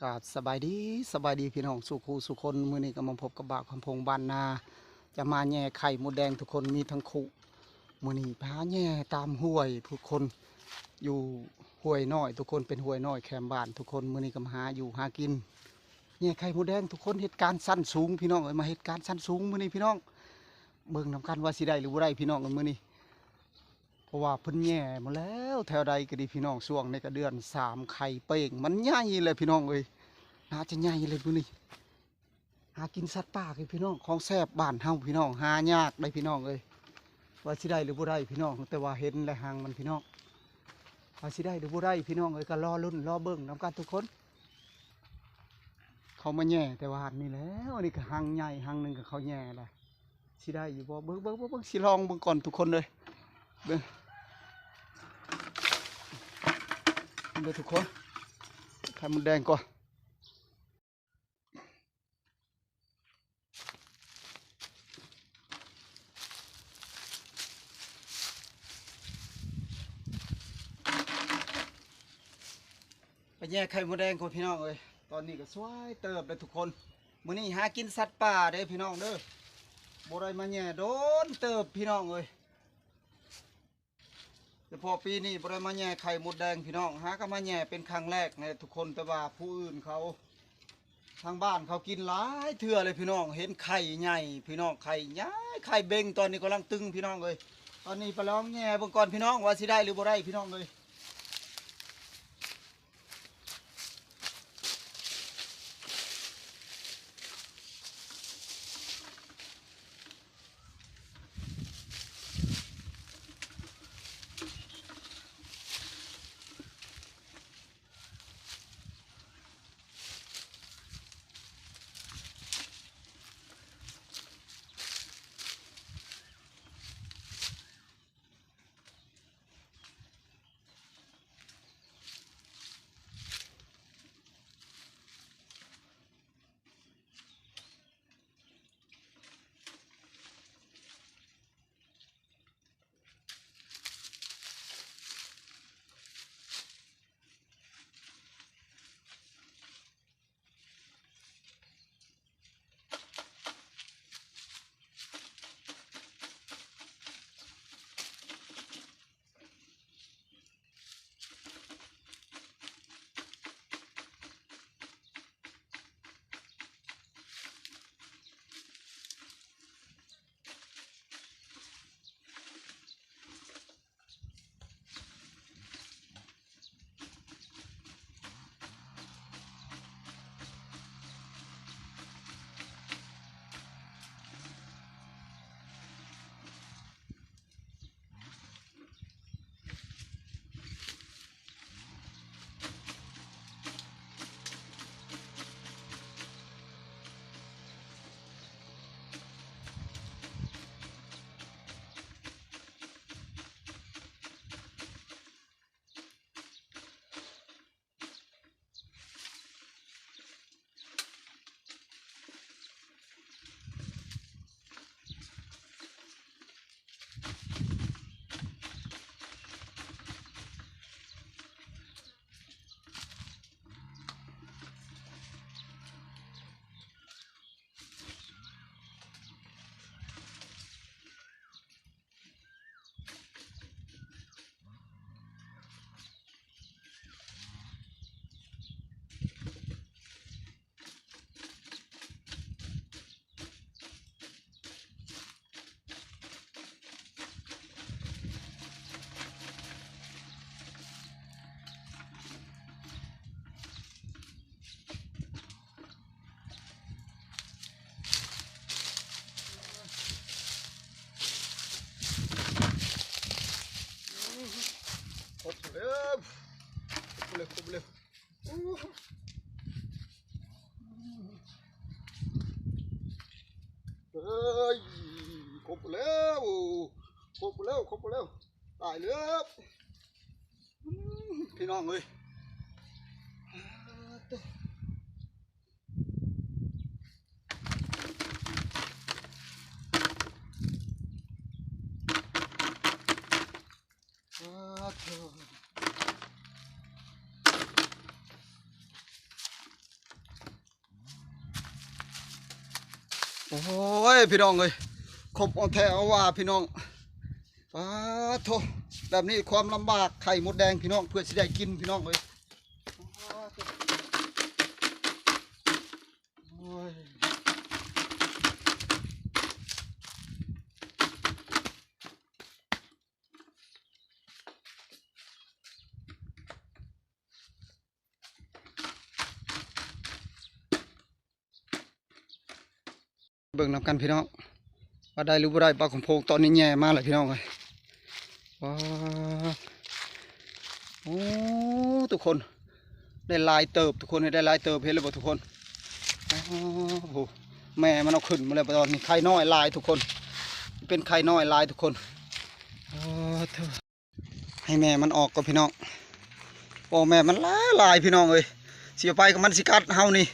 ກາບສະບາຍດີ ສະບາຍດີພີ່ນ້ອງສູ່ຄູ່ສູ່ຄົນ. ມື້ນີ້ກໍມາພົບກັບບ່າວຄຳພົງບ້ານນາ ຈະມາແຍ່ໄຂ່ມົດແດງທຸກຄົນ ມີທັງຄຸ. ມື້ນີ້ໄປຫາແຍ່ຕາມຫ້ວຍທຸກຄົນ ຢູ່ຫ້ວຍນ້ອຍທຸກຄົນ ເປັນຫ້ວຍນ້ອຍແຄມບ້ານທຸກຄົນ. ມື້ນີ້ກໍມາຫາຢູ່ຫາກິນ ແຍ່ໄຂ່ມົດແດງທຸກຄົນ. ເຮັດການຊັ້ນສູງພີ່ນ້ອງເອີຍ ມາເຮັດການຊັ້ນສູງມື້ນີ້ພີ່ນ້ອງ. ເບິ່ງນຳກັນວ່າຊິໄດ້ຫຼືບໍ່ໄດ້ພີ່ນ້ອງເອີຍ ມື້ນີ້. ເພາະວ່າເພິ່ນແຍ່ໝົດແລ້ວ ແຖວໃດກໍດີພີ່ນ້ອງ. ຊ່ວງນີ້ກໍເດືອນສາມ ໄຂ່ເປ້ງມັນໃຫຍ່ແລ້ວພີ່ນ້ອງເອີຍ ໜ້າຈະໃຫຍ່ແລ້ວມື້ນີ້. ຫາກິນສັດປ່າຄືພີ່ນ້ອງ ຂອງແຊບບ້ານເຮົາພີ່ນ້ອງ ຫາຍາກໄດ໋ພີ່ນ້ອງເອີຍ. ວ່າຊິໄດ້ຫຼືບໍ່ໄດ້ພີ່ນ້ອງ ແຕ່ວ່າເຫັນແລ້ວຮັງມັນພີ່ນ້ອງ ວ່າຊິໄດ້ຫຼືບໍ່ໄດ້ພີ່ນ້ອງເອີຍ. ກໍລໍລຸ້ນລໍເບິ່ງນຳກັນທຸກຄົນ. ເຂົາມາແຍ່ແຕ່ວ່າອັນນີ້ແລ້ວ ອັນນີ້ກໍຮັງໃຫຍ່ ຮັງໜຶ່ງກໍເຂົາແຍ່ແລ້ວ. ຊິໄດ້ຢູ່ບໍ່ ເບິ່ງ ເບິ່ງ ເບິ່ງ ເບິ່ງ ຊິລອງເບິ່ງກ່ອນທຸກຄົນເອີຍ. ເບິ່ງ ເບິ່ງເດີທຸກຄົນ ໄຂ່ມົດແດງກ່ອນ. ໄປແຍ່ໄຂ່ມົດແດງກ່ອນພີ່ນ້ອງເອີຍ. ຕອນນີ້ກໍສວຍເຕີບເດ້ທຸກຄົນ. ມື້ນີ້ຫາກິນສັດປ່າເດ້ພີ່ນ້ອງເດີ ບໍ່ໄດ້ມາແຍ່ດົນເຕີບພີ່ນ້ອງເອີຍ. ສະເພາະປີນີ້ບໍ່ໄດ້ມາແຍ່ໄຂ່ມົດແດງພີ່ນ້ອງ ຫາກໍມາແຍ່ເປັນຄັ້ງແລກແຫຼະທຸກຄົນ. ແຕ່ວ່າຜູ້ອື່ນເຂົາ ທາງບ້ານເຂົາກິນຫຼາຍເທື່ອເລີຍພີ່ນ້ອງ ເຫັນໄຂ່ໃຫຍ່ພີ່ນ້ອງ ໄຂ່ໃຫຍ່ ໄຂ່ເບັງ. ຕອນນີ້ກຳລັງຕຶງພີ່ນ້ອງເອີຍ. ຕອນນີ້ໄປລອງແຍ່ເບິ່ງກ່ອນພີ່ນ້ອງ ວ່າຊິໄດ້ຫຼືບໍ່ໄດ້ພີ່ນ້ອງເອີຍ. ຄົບແລ້ວ ຄົບແລ້ວ ຄົບແລ້ວ. ເອີຍ ຄົບແລ້ວ ຄົບແລ້ວ ຄົບແລ້ວ ຕາຍແລ້ວ ພີ່ນ້ອງເອີຍ. ໂອ້ຍ ພີ່ນ້ອງເອີຍ ຄົບເອົາແທ້ເອົາວ່າພີ່ນ້ອງ. ປາໂທ້ ແບບນີ້ຄວາມລຳບາກ ໄຂ່ມົດແດງພີ່ນ້ອງ ເພື່ອຊິໄດ້ກິນພີ່ນ້ອງເອີຍ. ໂອ້ຍ ເບິ່ງນຳກັນພີ່ນ້ອງ ວ່າໄດ້ຫຼືບໍ່ໄດ້. ປາຂອງໂພງຕອນນີ້ແຍ່ມາແລ້ວພີ່ນ້ອງເອີຍ. ວ້າ ໂອ້ ທຸກຄົນ ໄດ້ຫຼາຍເຕີບທຸກຄົນ ໄດ້ຫຼາຍເຕີບ. ເຫັນແລ້ວບໍ່ທຸກຄົນ? ໂອ້ໂຫ ແມ່ມັນເອົາຂຶ້ນມາແລ້ວ. ຕອນນີ້ໄຂ່ນ້ອຍຫຼາຍທຸກຄົນ ເປັນໄຂ່ນ້ອຍຫຼາຍທຸກຄົນ. ໂອ້ ໃຫ້ແມ່ມັນອອກກ່ອນພີ່ນ້ອງ. ໂອ້ ແມ່ມັນຫຼາຍໆ ພີ່ນ້ອງເອີຍ ຊິເອົາໄປກໍມັນຊິກັດເຮົານີ້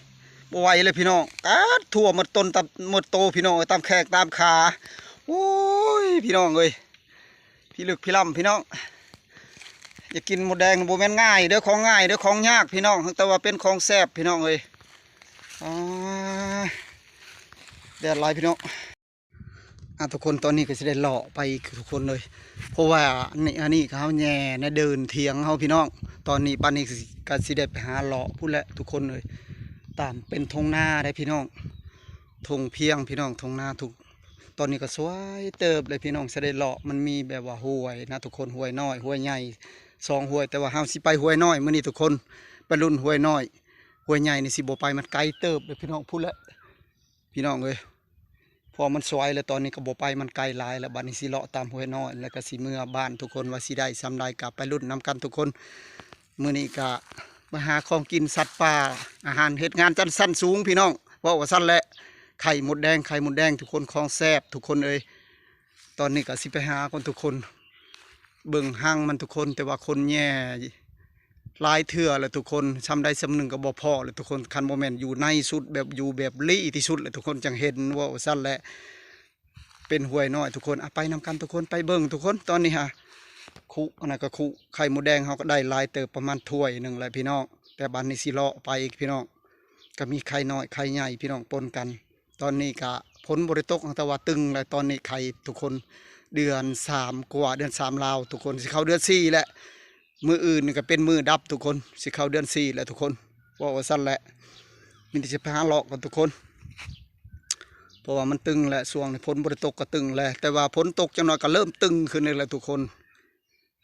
ບໍ່ໄຫວເລີຍພີ່ນ້ອງ. ກັດທົ່ວໝົດຕົ້ນຕະ ໝົດໂຕພີ່ນ້ອງເອີຍ ຕາມແຂ້ງຕາມຂາ. ໂອ້ຍ ພີ່ນ້ອງເອີຍ ພິລຶກພິລຳພີ່ນ້ອງ. ຢາກກິນມົດແດງບໍ່ແມ່ນງ່າຍເດີ້ ຂອງງ່າຍເດີ້ ຂອງຍາກພີ່ນ້ອງ ແຕ່ວ່າເປັນຂອງແຊບພີ່ນ້ອງເອີຍ. ອາ ແດດຫຼາຍພີ່ນ້ອງ. ອ່າ ທຸກຄົນ ຕອນນີ້ກໍຊິໄດ້ເລາະໄປອີກທຸກຄົນເລີຍ ເພາະວ່າອັນນີ້ ອັນນີ້ກໍເຮົາແຍ່ໃນເດີ່ນຖຽງເຮົາພີ່ນ້ອງ. ຕອນນີ້ປານນີ້ກໍຊິ ກໍຊິໄດ້ໄປຫາເລາະພຸ້ນແຫຼະທຸກຄົນເອີຍ. ຕາມເປັນທົ່ງນາໄດ໋ພີ່ນ້ອງ ທົ່ງພຽງພີ່ນ້ອງ ທົ່ງນາທຸກ. ຕອນນີ້ກໍສວຍເຕີບເລີຍພີ່ນ້ອງ ຊິໄດ້ເລາະ. ມັນມີແບບວ່າຫ້ວຍນະທຸກຄົນ ຫ້ວຍນ້ອຍ ຫ້ວຍໃຫຍ່ ສອງຫ້ວຍ ແຕ່ວ່າເຮົາຊິໄປຫ້ວຍນ້ອຍມື້ນີ້ທຸກຄົນ ໄປລຸ້ນຫ້ວຍນ້ອຍ. ຫ້ວຍໃຫຍ່ນີ້ຊິບໍ່ໄປ ມັນໄກເຕີບເລີຍພີ່ນ້ອງ ພຸ້ນແຫຼະ ພີ່ນ້ອງເອີຍ ເພາະມັນສວຍແລ້ວ. ຕອນນີ້ກໍບໍ່ໄປ ມັນໄກຫຼາຍແລ້ວ. ບັດນີ້ຊິເລາະຕາມຫ້ວຍນ້ອຍ ແລ້ວກໍຊິເມືອບ້ານທຸກຄົນ ວ່າຊິໄດ້ຊ່ຳໃດກໍໄປລຸ້ນນຳກັນທຸກຄົນ. ມື້ນີ້ກໍມາຫາຂອງກິນສັດປ່າ ອາຫານເຮັດງານຊັ້ນ ຊັ້ນສູງພີ່ນ້ອງ ເວົ້າວ່າຊັ້ນແຫຼະ. ໄຂ່ມົດແດງ ໄຂ່ມົດແດງທຸກຄົນ ຂອງແຊບທຸກຄົນເອີຍ. ຕອນນີ້ກໍຊິໄປຫາກ່ອນທຸກຄົນ ເບິ່ງຮັງມັນທຸກຄົນ ແຕ່ວ່າຄົນແຍ່ ຫຼາຍເທື່ອແລ້ວທຸກຄົນ ຊ່ຳໃດຊ່ຳໜຶ່ງກໍບໍ່ພໍແລ້ວທຸກຄົນ ຄັນບໍ່ແມ່ນຢູ່ໃນສຸດ ແບບຢູ່ແບບລີ້ທີ່ສຸດແຫຼະທຸກຄົນ ຈັ່ງເຫັນ ເວົ້າວ່າຊັ້ນແຫຼະ. ເປັນຫ້ວຍນ້ອຍທຸກຄົນ ອະ ໄປນຳກັນທຸກຄົນ ໄປເບິ່ງທຸກຄົນ. ຕອນນີ້ຫາ ຄຸ ອັນນັ້ນກໍຄຸ ໄຂ່ມົດແດງເຮົາກໍໄດ້ຫຼາຍເຕີບ ປະມານຖ້ວຍໜຶ່ງແຫຼະພີ່ນ້ອງ ແຕ່ບັດນີ້ຊິເລາະໄປອີກພີ່ນ້ອງ. ກໍມີໄຂ່ນ້ອຍໄຂ່ໃຫຍ່ພີ່ນ້ອງ ປົນກັນ. ຕອນນີ້ກະຝົນບໍ່ໄດ້ຕົກ ແຕ່ວ່າຕຶງແລ້ວ ຕອນນີ້ໄຂ່ທຸກຄົນ ເດືອນສາມກວ່າ ເດືອນສາມລາວທຸກຄົນ ຊິເຂົ້າເດືອນສີ່ແລ້ວ. ມື້ອື່ນນີ້ກະເປັນມື້ດັບທຸກຄົນ ຊິເຂົ້າເດືອນສີ່ແລ້ວທຸກຄົນ ເວົ້າວ່າຊັ້ນແຫຼະ. ມີແຕ່ຊິໄປຫາເລາະກ່ອນທຸກຄົນ ເພາະວ່າມັນຕຶງແລ້ວ ຊ່ວງນີ້ຝົນບໍ່ໄດ້ຕົກກະຕຶງແລ້ວ ແຕ່ວ່າຝົນຕົກຈັກໜ້ອຍກະເລີ່ມຕຶງຂຶ້ນອີກແລ້ວທຸກຄົນ.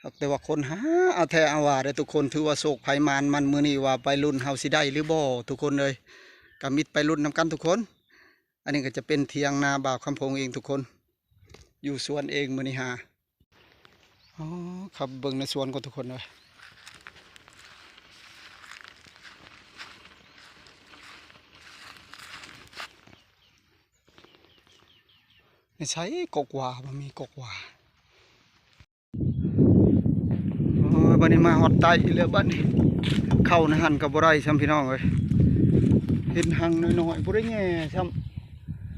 ຫາກແຕ່ວ່າຄົນຫາເອົາແທ້ເອົາວ່າເດີ້ທຸກຄົນ ຖືວ່າໂຊກໃຜໝານມັນ ມື້ນີ້ວ່າໄປລຸ້ນເຮົາຊິໄດ້ຫຼືບໍ່ທຸກຄົນເອີຍ. ກະມິດໄປລຸ້ນນຳກັນທຸກຄົນ. ອັນນີ້ກໍຈະເປັນຖຽງນາບ່າວຄຳພົງເອງທຸກຄົນ ຢູ່ສວນເອງມື້ນີ້ຫາ. ອໍ ຂັບເບິ່ງໃນສວນກ່ອນທຸກຄົນເອີຍ. ໃນໃສກອກຫວ້າ ບໍ່ມີກອກຫວ້າ. ໂອ້ຍ ບັດນີ້ມາຮອດໃຕ້ແລ້ວ ບັດນີ້ເຂົ້າໃນຫັ້ນກໍບໍ່ໄດ້ຊ້ຳພີ່ນ້ອງເອີຍ ເຫັນຮັງນ້ອຍໆ ບໍ່ໄດ້ແຍ່ຊ້ຳ.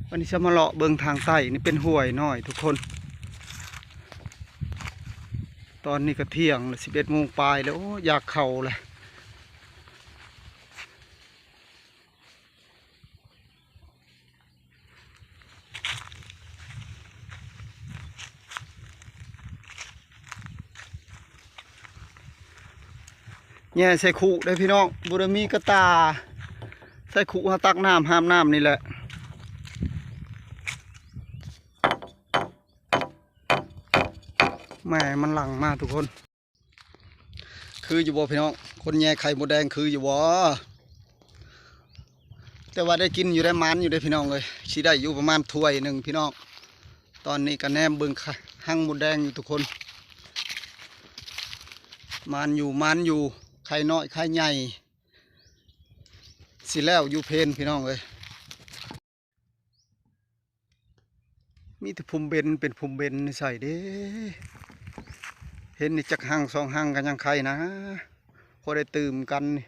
ບັດນີ້ຈະມາເລາະເບິ່ງທາງໃຕ້ ນີ້ເປັນຫ້ວຍນ້ອຍທຸກຄົນ. ຕອນນີ້ກໍທ່ຽງລະ ສິບເອັດໂມງປາຍແລ້ວ ໂອ້ ຢາກເຂົ້າແລ້ວ. ແຍ່ໃສ່ຄຸເດີ້ພີ່ນ້ອງ ບໍ່ໄດ້ມີກະຕ່າ ໃສ່ຄຸເຮົາຕັກນ້ຳ ຫາບນ້ຳນີ້ແຫຼະ. ແມ່ມັນຫຼັ່ງມາທຸກຄົນ. ຄືຢູ່ບໍ່ພີ່ນ້ອງ ຄົນແຍ່ໄຂ່ມົດແດງຄືຢູ່ບໍ່? ແຕ່ວ່າໄດ້ກິນຢູ່ໄດ໋ ໝານຢູ່ເດ້ພີ່ນ້ອງເອີຍ ຊິໄດ້ຢູ່ປະມານຖ້ວຍໜຶ່ງພີ່ນ້ອງ. ຕອນນີ້ກໍແນມເບິ່ງຮັງມົດແດງຢູ່ທຸກຄົນ ໝານຢູ່ ໝານຢູ່ ໄຂ່ນ້ອຍໄຂ່ໃຫຍ່ ຊິແລ້ວຢູ່ເພນພີ່ນ້ອງເອີຍ. ມີແຕ່ພູມເບັນເປັນພູມເບັນໃສ່ເດ້ ເຫັນນີ້ຈັກຮັງສອງຮັງກໍຍັງໄຄນະ ພໍໄດ້ຕື່ມກັນນີ້.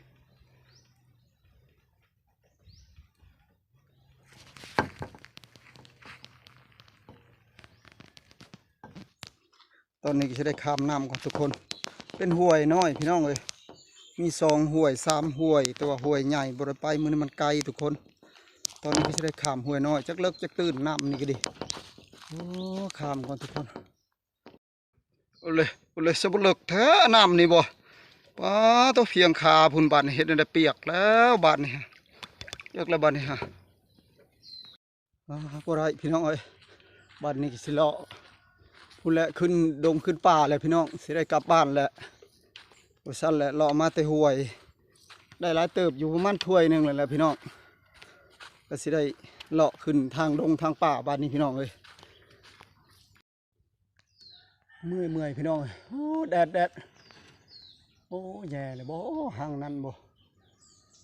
ຕອນນີ້ກໍຊິໄດ້ຂ້າມນ້ຳກ່ອນທຸກຄົນ ເປັນຫ້ວຍນ້ອຍພີ່ນ້ອງເອີຍ ມີສອງຫ້ວຍສາມຫ້ວຍ ແຕ່ວ່າຫ້ວຍໃຫຍ່ບໍ່ໄດ້ໄປ ມື້ນີ້ມັນໄກທຸກຄົນ. ຕອນນີ້ກໍຊິໄດ້ຂ້າມຫ້ວຍນ້ອຍ ຈັກເລິກຈັກຕື້ນ ນ້ຳນີ້ກໍດີ. ໂອ້ ຂ້າມກ່ອນທຸກຄົນ. ໂອ້ເລີຍ ໂອ້ເລີຍ ສະບໍ່ເລິກແທ້ນ້ຳນີ້ບໍ? ປາໂຕ ພຽງຂາພຸ້ນ ບາດນີ້ເຮັດແນວໃດ ປຽກແລ້ວບາດນີ້ ປຽກແລ້ວບາດນີ້. ອາ ບໍ່ໄດ້ພີ່ນ້ອງເອີຍ ບາດນີ້ກໍຊິເລາະພຸ້ນແຫຼະ ຂຶ້ນດົງຂຶ້ນປ່າແຫຼະພີ່ນ້ອງ ຊິໄດ້ກັບບ້ານແຫຼະ. ວ່າຊັ້ນແຫຼະ ເລາະມາແຕ່ຫ້ວຍ ໄດ້ຫຼາຍເຕີບຢູ່ ປະມານຖ້ວຍໜຶ່ງແລ້ວແຫຼະພີ່ນ້ອງ. ກໍຊິໄດ້ເລາະຂຶ້ນທາງດົງທາງປ່າບາດນີ້ພີ່ນ້ອງເອີຍ. ເມື່ອຍໆ ພີ່ນ້ອງເອີຍ ໂອ້ ແດດໆ. ໂອ້ ແຍ່ແລ້ວບໍ? ຮັງນັ້ນບໍ?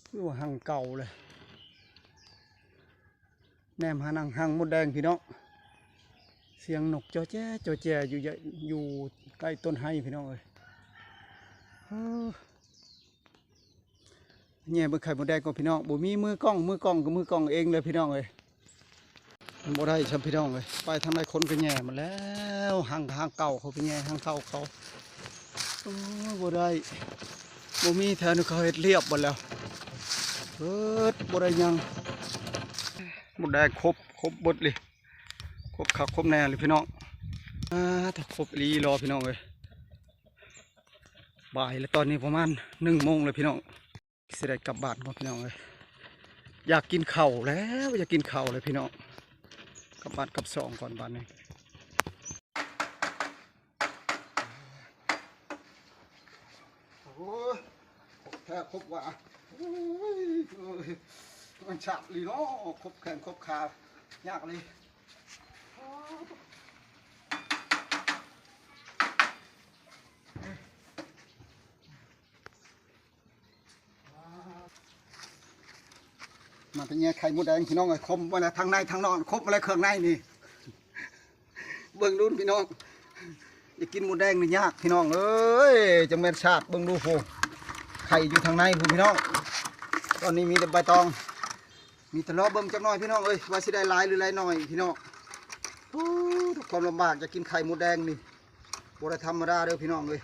ຄືວ່າຮັງເກົ່າເລີຍ. ແນມຫານັ່ງຮັງມົດແດງພີ່ນ້ອງ ສຽງນົກຈໍແຈ້ຈໍແຈ້ຢູ່ ຢູ່ໃກ້ຕົ້ນໄຮພີ່ນ້ອງເອີຍ. ເອີ ແຍ່ເບິ່ງໄຂ່ມົດແດງກ່ອນພີ່ນ້ອງ ບໍ່ມີມືກ້ອງ ມືກ້ອງກໍມືກ້ອງເອງເລີຍພີ່ນ້ອງເອີຍ. ມັນບໍ່ໄດ້ຊ້ຳພີ່ນ້ອງເອີຍ ໄປທາງໃດຄົນກໍແຍ່ໝົດແລ້ວ ຮັງກໍຮັງເກົ່າ ເຂົາໄປແຍ່ຮັງເກົ່າເຂົາ. ໂອ້ຍ ບໍ່ໄດ້ ບໍ່ມີ ແຖວນີ້ເຂົາເຮັດລຽບໝົດແລ້ວ ເບິດ ບໍ່ໄດ້ຫຍັງ. ໝົດແດງຄົບ ຄົບເບິດເລີຍ ຄົບຄັກຄົບແນ່ເລີຍພີ່ນ້ອງ. ອາ ໂທ້ ຄົບອີ່ຫຼີຫຼໍພີ່ນ້ອງເອີຍ. ບ່າຍແລ້ວ ຕອນນີ້ປະມານໜຶ່ງໂມງແລ້ວພີ່ນ້ອງ. ຊິໄດ້ກັບບ້ານບໍ່ພີ່ນ້ອງເອີຍ ຢາກກິນເຂົ້າແລ້ວ ຢາກກິນເຂົ້າແລ້ວພີ່ນ້ອງ. ກັບບ້ານກັບຊ່ອງກ່ອນບາດນີ້. ໂອ້ຍ ຄົບແທ້ຄົບວ່າ ໂອ້ຍ ມັນຊາກອີ່ຫຼີເນາະ ຄົບແຂນຄົບຂາ ຍາກອີ່ຫຼີ. ມາແຕ່ແຍ່ໄຂ່ມົດແດງພີ່ນ້ອງເອີຍ ຄົບໝົດແລ້ວ ທັງໃນທັງນອກ ຄົບໝົດແລ້ວເຄື່ອງໃນນີ້. ເບິ່ງດູພີ່ນ້ອງ ຢາກກິນມົດແດງນີ້ຍາກພີ່ນ້ອງເອີຍ ຈັ່ງແມ່ນຊາກ. ເບິ່ງດູພຸ້ນ ໄຂ່ຢູ່ທາງໃນພຸ້ນພີ່ນ້ອງ. ຕອນນີ້ມີແຕ່ໃບຕອງ ມີແຕ່ລໍເບິ່ງຈັກໜ້ອຍພີ່ນ້ອງເອີຍ ວ່າຊິໄດ້ຫຼາຍຫຼືໄດ້ໜ້ອຍພີ່ນ້ອງ. ໂອ້ ທຸກຄວາມລຳບາກ ຢາກກິນໄຂ່ມົດແດງນີ້ ບໍ່ໄດ້ທຳມະດາເດີພີ່ນ້ອງເອີຍ.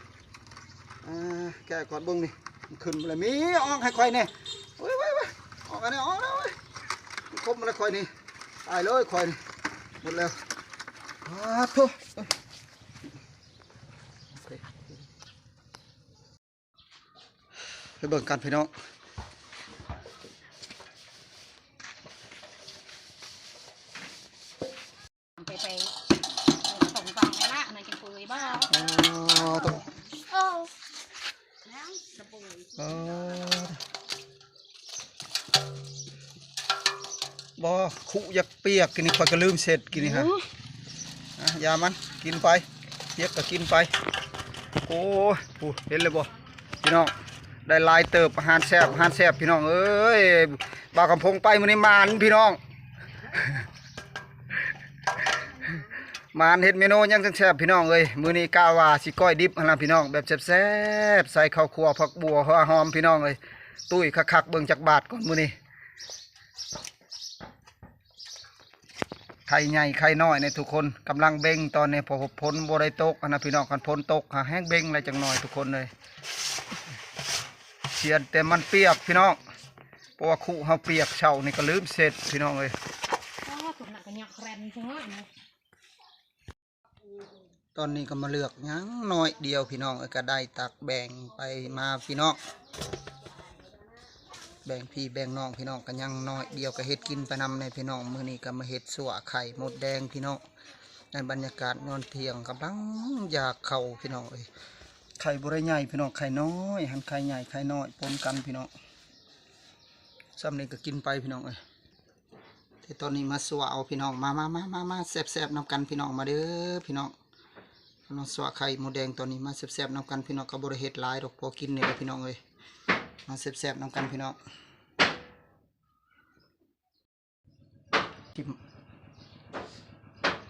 ອ່າ ແກະກ່ອນເບິ່ງນີ້ ມັນຂຶ້ນມາແລ້ວ ມີ ອອກໃຫ້ຂ້ອຍແດ່. ໂອ້ຍ ໂອ້ຍ ໂອ້ຍ ອອກອັນນີ້ອອກແລ້ວເວີຍ ມັນຄົບມາແລ້ວຂ້ອຍນີ້ ຕາຍເລີຍຂ້ອຍນີ້ ໝົດແລ້ວ. ອາ ໂທ້ ໄປເບິ່ງກັນພີ່ນ້ອງ. ໄປ ໄປ ເອີ ສົ່ງຟັງໄປລະ ອັນນັ້ນກິນປຸຍບໍ່? ອໍ ໂຕ ເອີ ເອີ ບໍ່ ຄຸຢາກປຽກ ກິນນີ້ຂ້ອຍກໍລືມເຊັດ ກິນນີ້ຮະ. ອື ອ່ະ ຢ່າມັນ ກິນໄປ ປຽກກໍກິນໄປ. ໂອ້ຍ ຜູ້ ເຫັນແລ້ວບໍ່ພີ່ນ້ອງ ໄດ້ຫຼາຍເຕີບ ອາຫານແຊບ ອາຫານແຊບພີ່ນ້ອງເອີຍ. ບ່າວຄຳພົງໄປມື້ນີ້ໝານພີ່ນ້ອງ ໝານເຮັດເມນູຫຍັງຈັ່ງແຊບພີ່ນ້ອງເອີຍ. ມື້ນີ້ກະວ່າຊິກ້ອຍດິບຫັ້ນລະພີ່ນ້ອງ ແບບແຊບໆ ໃສ່ເຂົ້າຂົ້ວ ຜັກບົ່ວ ຫົວຫອມພີ່ນ້ອງເອີຍ. ຕຸ້ຍຄັກໆ ເບິ່ງຈັກບາດກ່ອນມື້ນີ້. ໄຂ່ໃຫຍ່ໄຂ່ນ້ອຍນີ້ທຸກຄົນ ກຳລັງເບັ່ງຕອນນີ້ ເພາະວ່າຝົນບໍ່ໄດ້ຕົກຫັ້ນນະພີ່ນ້ອງ. ຄັນຝົນຕົກຫາແຮ່ງເບັ່ງແລ້ວຈັກໜ້ອຍທຸກຄົນເອີຍ. ເສຍແຕ່ມັນປຽກພີ່ນ້ອງ ເພາະວ່າຄຸເຮົາປຽກ ເຊົ້ານີ້ກໍລືມເຊັດພີ່ນ້ອງເອີຍ. ອໍ ຕົກໜັກກໍຍັກແຄຣນຈັ່ງເນາະ. ຕອນນີ້ກໍມາເລືອກຫຍັງໜ້ອຍດຽວພີ່ນ້ອງເອີຍ ກໍໄດ້ຕັກແບ່ງໄປມາພີ່ນ້ອງ ແບ່ງພີ່ແບ່ງນ້ອງພີ່ນ້ອງ ກໍຫຍັງໜ້ອຍດຽວ ກໍເຮັດກິນໄປນຳແດ່ພີ່ນ້ອງ. ມື້ນີ້ກໍມາເຮັດຊົ່ວໄຂ່ມົດແດງພີ່ນ້ອງ ໃນບັນຍາກາດຍາມທ່ຽງ ກຳລັງຢາກເຂົ້າພີ່ນ້ອງເອີຍ. ໄຂ່ບໍ່ໄດ້ໃຫຍ່ພີ່ນ້ອງ ໄຂ່ນ້ອຍ ຫັ້ນໄຂ່ໃຫຍ່ໄຂ່ນ້ອຍປົນກັນພີ່ນ້ອງ. ຊ່ຳນີ້ກໍກິນໄປພີ່ນ້ອງເອີຍ. ແຕ່ຕອນນີ້ມາຊົ່ວເອົາພີ່ນ້ອງ ມາ ມາ ມາ ມາ ມາແຊບໆນຳກັນພີ່ນ້ອງ ມາເດີພີ່ນ້ອງ. ມາຊົ່ວໄຂ່ມົດແດງຕອນນີ້ ມາແຊບໆນຳກັນພີ່ນ້ອງ. ກໍບໍ່ໄດ້ເຮັດຫຼາຍດອກ ພໍກິນນີ້ແຫຼະພີ່ນ້ອງເອີຍ ມາແຊບໆນຳກັນພີ່ນ້ອງ.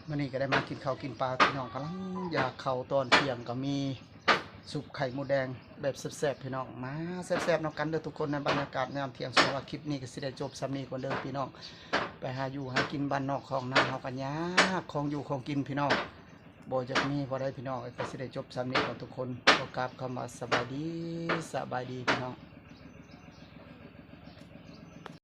ມື້ນີ້ກໍໄດ້ມາກິນເຂົ້າກິນປາພີ່ນ້ອງ ກຳລັງຢາກເຂົ້າ. ຕອນທ່ຽງກໍມີຊຸບໄຂ່ມົດແດງແບບແຊບໆພີ່ນ້ອງ ມາແຊບໆນຳກັນເດີທຸກຄົນ ໃນບັນຍາກາດຍາມທ່ຽງ. ສຳລັບຄລິບນີ້ກໍຊິໄດ້ຈົບຊ່ຳນີ້ກ່ອນເດີພີ່ນ້ອງ. ໄປຫາຢູ່ຫາກິນບ້ານນອກຂອງນາເຮົາກໍຍາກ ຂອງຢູ່ຂອງກິນພີ່ນ້ອງ ບໍ່ຢາກມີພໍໄດ້ພີ່ນ້ອງເອີຍ. ກໍຊິໄດ້ຈົບຊ່ຳນີ້ກ່ອນທຸກຄົນ ຂໍກາບຄຳວ່າສະບາຍດີ ສະບາຍດີພີ່ນ້ອງ.